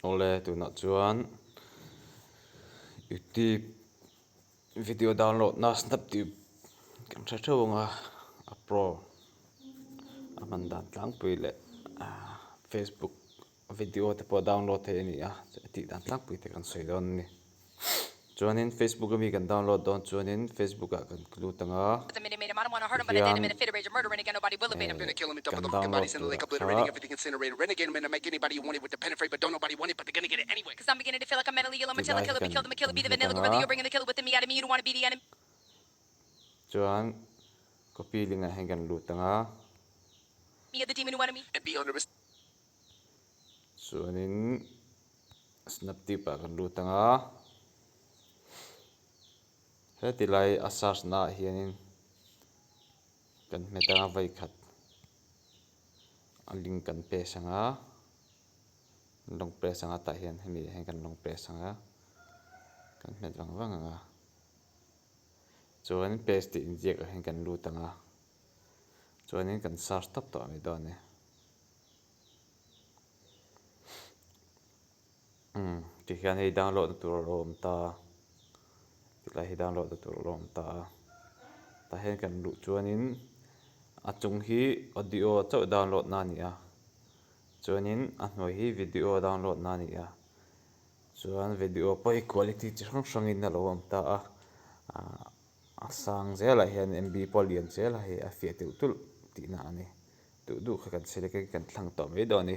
Awle tunah chuan youtube video download na snaptube kan hre theuh ang a a pro a hman dan tlangpui leh facebook video te pawh download theih a ni a a tih dan tlangpui te kan sawi dawn a ni. Chuanin Facebook ami kan download dawn chuanin Facebook ah kan lut ang a, tihian kan download tur ah kha tilai hi kan hmet ang a, chuan copy link ah hian kan lut ang a. Chuanin Snaptip ah kan lut ang a, heti lai a search na ah hianin kan hmet ang a vawikhat a link kan paste ang a, long press ang a tah hian hemi ah hian kan long press ang a, kan hmet vang vang ang a, chuan paste tih inziak ah hian kan lut ang a, chuanin kan search tawp tawh a ni dawn e. Umm tikhian hei download na tur a lo awm ta a tilai hi download na tur a lo awm ta a tah hian kan luh chuanin a chung hi audio chauh download na a ni a chuanin a hnuai hi video download na a ni a chuan video pawh hi quality chi hrang hrangin a lo awm ta a ahh a sang zelah hian M B pawh a lian zel a hei a fiah tulh tulh tihna a ni. Duh duh kha kan select a kan thlang tawh mai dawn a ni.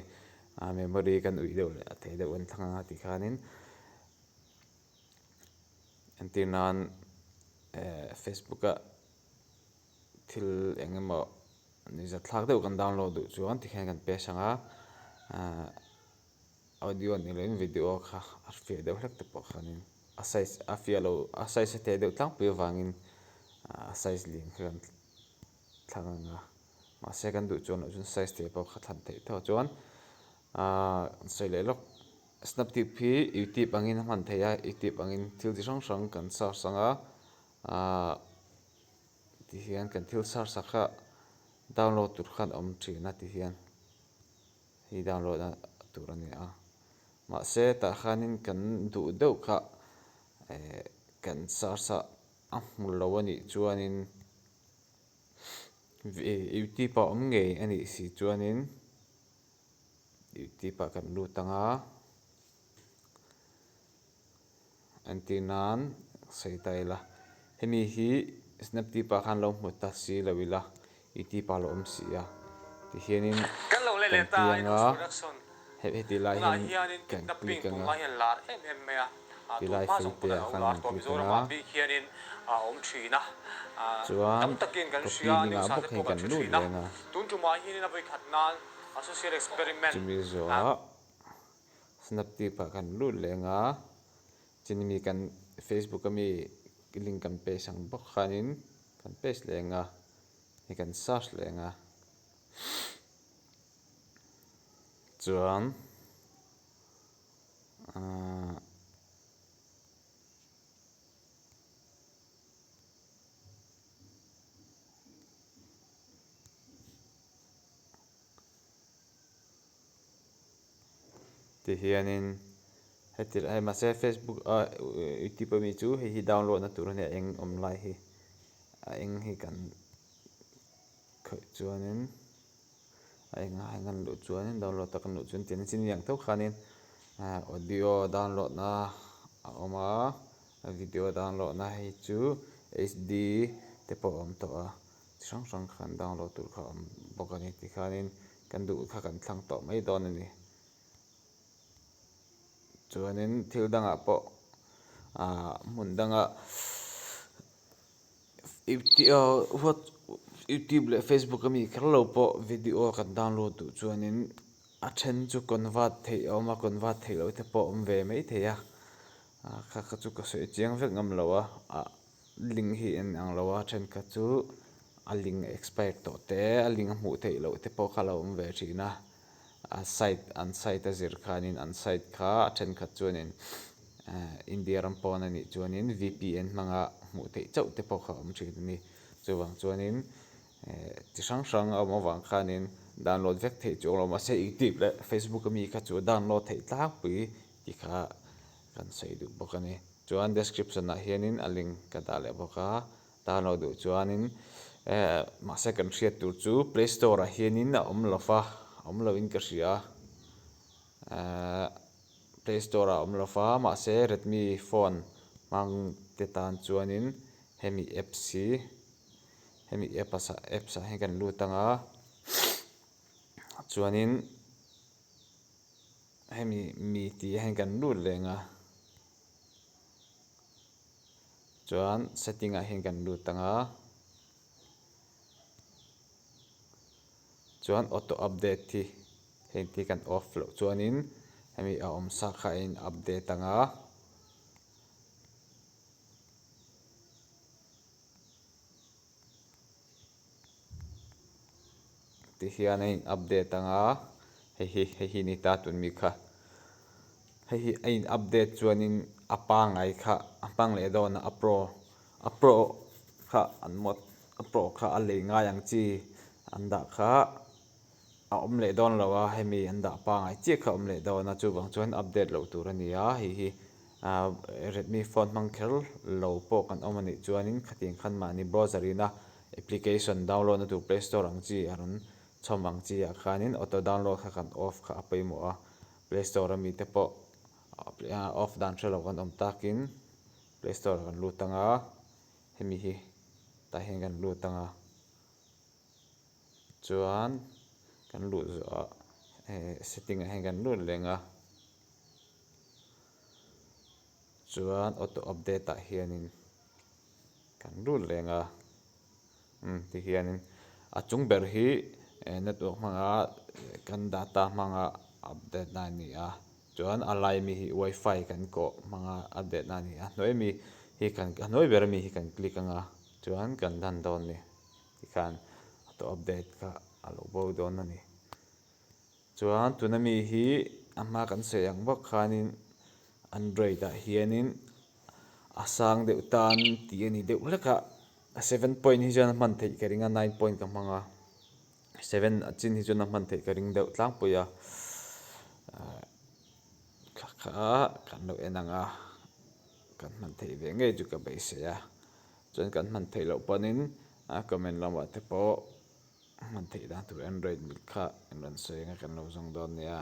A memory kan uih deuh leh a thei deuh kan thlang anga tikhanin entir nan eh facebook a thil eng emaw nuihzat thlak deuh kan download duh chuan tikhian kan paste ang a ah audio ni loin video kha a fiah deuh hlek te pawh khanin a size a fiah lo a size a teh deuh tlangpui avangin a size lian kha kan thlang ang a. Mahse kan duh chuan loh chuan size te pawh kha thlan theih tho chuan aaa an sawi leh lawk snaptube hi youtube angin a hman theih a youtube angin thil chi hrang hrang kan search ang a aaa tihian kan thil search ah kha download tur khan a awm thin a tihian hei download a tur a ni a mahse tah khanin kan duh deuh kha eh kan search a a hmu lo a nih chuanin. Youtube ah awm ngei a nih si chuanin youtube ah kan lut ang a entir nan sawi ta ila hemi hi snaptip ah khan lo hmu ta si lo ila youtube ah a lo awm si a tihianin kan ti ang a. Heti lai hian kan click ang a, ti lai fei te ah khan kan click ang a, chuan copy link ah bawk hei kan lut reng a, chumi zawhah snaptip ah kan lut leng a, chini mi kan facebook ami link kan paste ang bawk khanin kan paste leng a, hei kan search leng a. Chuan ahh tihianin heti hei mahse facebook ah youtube ami chu hei hi download na tur a nia eng awm lai hi a eng hi kan khawih chuanin. A engah hian kan luh chuanin download tak kan luh chuan tiang chin ang tho khanin audio download na a awm a video download na hei chu H D te pawh a awm tawh a chi hrang hrang khan download tur kha a awm bawk a ni tikhanin kan duh kha kan thlang tawh mai dawn a ni. Chuanin thil dangah pawh ah hmun dangah youtube leh facebook ami kher lo pawh video kan download duh chuanin a then chu convert theih a awm a convert theih loh te pawh a awm ve maithei a kha kha chu ka sawi chiang vek ngam lo a ah link hi en ang lo a thenkhat chu a link a expired tawh te a link a hmuh theih loh te pawh kha a lo awm ve thin a. A site an site a zir khanin an site kha a thenkhat chuanin India ram pawn a nih chuanin V_P_N hmanga hmuh theih chauh te pawh kha a awm thin a ni. Chuvang chuanin chi hrang hrang a awm avang khanin. download vek theih chuang lo mahse youtube leh facebook ami kha chu download theih tlangpui tih kha kan sawi duh bawk a ni. Chuan description ah hianin a link ka dah leh bawk a download duh chuanin eh mahse kan hriat tur chu play store ah hianin a awm lo va a awm loin ka hria eh play store ah a awm lo va mahse redmi phone hmang te tan chuanin hemi apps hi hemi apps ah apps ah hian kan lut ang a chuanin hemi mi tih ah hian kan lut leng a chuan setting ah hian kan lut ang a chuan auto update hi heng te hi kan off loh chuanin hemi a awm sa kha a in update ang a. Ti hian a in update ang a hei hi hei hi ni ta tun mi kha hei hi a in update chuanin a pangngai kha a hmang leh dawn a a pro a pro kha an mod a pro kha a lei ngai ang chi an dah kha a awm leh dawn lo a hemi an dah pangngai chiah kha a awm leh dawn a chuvang chuan update loh tur a ni a hei hi ah redmi phone hmang kher lo pawh kan awm a nih chuanin khatiang khan mahni browser ina application download na tur play store ang chi a rawn chhawm ang chi ah khanin auto download kha kan off kha a pawimawh a play store ami te pawh off dan hrelo kan awm takin play store ah kan lut ang a hemi hi tah hian kan lut ang a. Chuan kan luh zawhah eh setting ah hian kan lut leng a chuan auto update ah hianin kan lut leng a umm ti hianin a chung ber hi eh network hmanga kan data hmanga update na a ni a chuan a lai mi hi wifi kan kawh hmanga update na a ni a hnuai mi hi kan a hnuai ber ami hi kan click anga chuan kan dan dawn a ni. Tikhan auto update kha a lo bo dawn a ni. Chuan tuna mi hi a hma kan sawi ang bawk khanin android ah hianin a sang deuh tan tih a ni deuh hlek a, 7 point hi chuan a hman theih ka ring a, 9 point ka hmang a, 7 a chin hi chuan a hman theih ka ring deuh tlangpui a, kha kha kan lo en ang a, kan hman theih ve ngei chu ka beisei a. Chuan kan hman theih loh panin a comment lamah te pawh hman theih dan tur android mil kha in rawn sawi anga kan lo zawng dawn nia.